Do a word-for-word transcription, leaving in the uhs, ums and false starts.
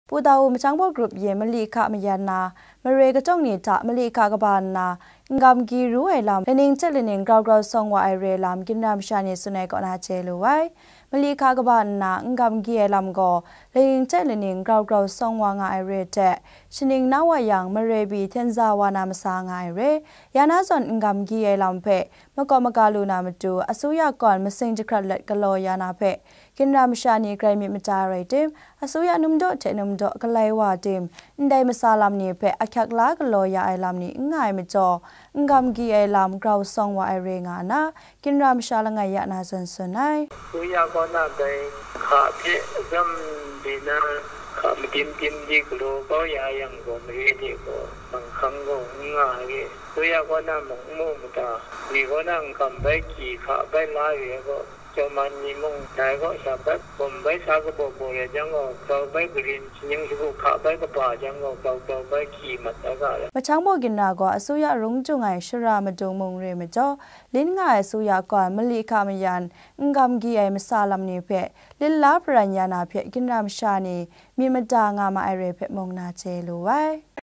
Pu Dawu Machang Baw Group yin mali hka mayan na, mare kachyawng ni hta mali hka kaba nna, n-gam gyi ru ai lam, laning hte laning grau grau sawng wa ai re lam, ginra masha ni tsun ai kaw na chye lu ai. Mali hka kaba nna, n-gam gyi ai lam gaw, laning hte laning grau grau sawng wa nga ai re hte, shaning na wa yang, mare pyi hten za wa na masa nga ai re, ya na zawn n-gam gyi ai lam hpe, makawp maga lu na matu, asuya kawn masing jahkrat let galaw ya na hpe, ginra masha ni grai myit mada rai tim, asuya numdaw hte numdaw galai wa tim, ndai masa lam ni hpe ahkyak la galaw ya ai lam ni n nga ai majaw, n-gam gyi ai lam grau sawng wa ai re nga na, ginra masha langai ya na zawn tsun ai. Asuya kaw na dai hka hpe gam di na, hka madim dim di galaw kau ya yang gaw, mare de gaw, manghkang gaw n nga ai re. Asuya kaw na mung n mu mada, ni kaw na n-gam bai gyi hka bai la re ai gaw, Jawman ni mung dai kaw sha bai, gawm bai sa kabaw baw rai jang gaw, grau bai karin, shaning shagu hka bai kaba jang gaw, grau grau bai hkyi mat ai ga rai. Machang baw ginra gaw asuya rung jung ai shara madung mung re majaw, lin nga ai asuya kawn mali hka mayan, n-gam gyi ai masa lam ni hpe, lin la paran ya na hpe ginra masha ni myit mada nga ma ai re hpe mung na chye lu ai.